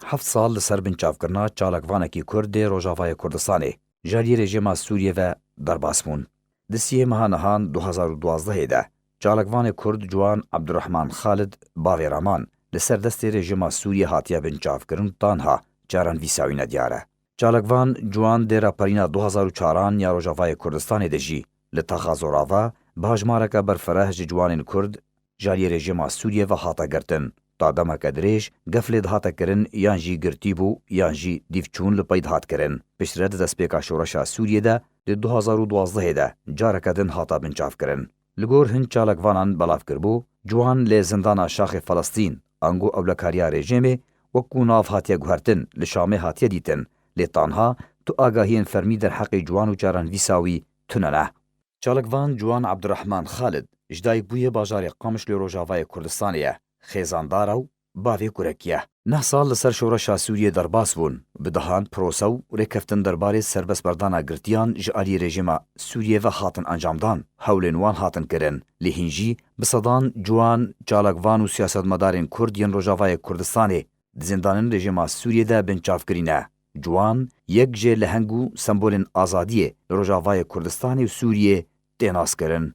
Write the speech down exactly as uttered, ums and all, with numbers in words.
Heft sal li ser binçavkirina çalakvanekî Kurd dê Rojavayê Kurdistanê ji aliyê rejîma Sûriyê ve derbas bûn. Di siyê meha nihan du hazar û duwazdehê de çalakvanê Kurd Ciwan Abdurrahman Xalid bavê Raman li ser destê rejîma Sûriyê hatiye binçavkirin û tanha çarenvîsa wî nediyar e. Çalakvan Ciwan dê raperîna du hazar û çaran ya Rojavayê Kurdistanê de jî li taxa Zorava bi hejmareke berfireh ji ciwanên Kurd ji aliyê rejîma Sûriyê ve hate girtin. Ta demeke dirêj gef lê dihate kirin yan jî girtî bû yan jî dîvçûn li pey dihat kirin. Piştre di destpêka şoreşa Sûriyê de di du hazar û duwazdehê de careke din hate binçavkirin. Li gor hin çalakvanan belav kiribû, Ciwan lê zindana Şaxê Felestîn, ango ewlekariya rejîmê, wekû nav hatiye guhertin, li Şamê hatiye dîtin, lê tanha tu agahiyên fermî derheqê ciwan û çarenvîsa wî tune ne. Çalakvan Ciwan Abdurrahman Xalid ji dayikbûyê bajarê Qamişlo Rojavayê Kurdistanê ye, xêzandar e û bavê kurekî ye. Neh sal li ser şoreşa Sûriyê derbas bûn, bi dehan prose û rêkeftin derbarê serbestberdana girtiyan ji aliyê rejîma Sûriyê ve hatin encamdan, hewlên wan hatin kirin, lê hîn jî bi sedan ciwan, çalakvan û siyasetmedarên Kurd yên Rojavayê Kurdistanê di zindanên rejîma Sûriyê de binçavkirî ne. Ciwan yek ji leheng û sembolên azadiyê li Rojavayê Kurdistanê û Sûriyê tê naskirin.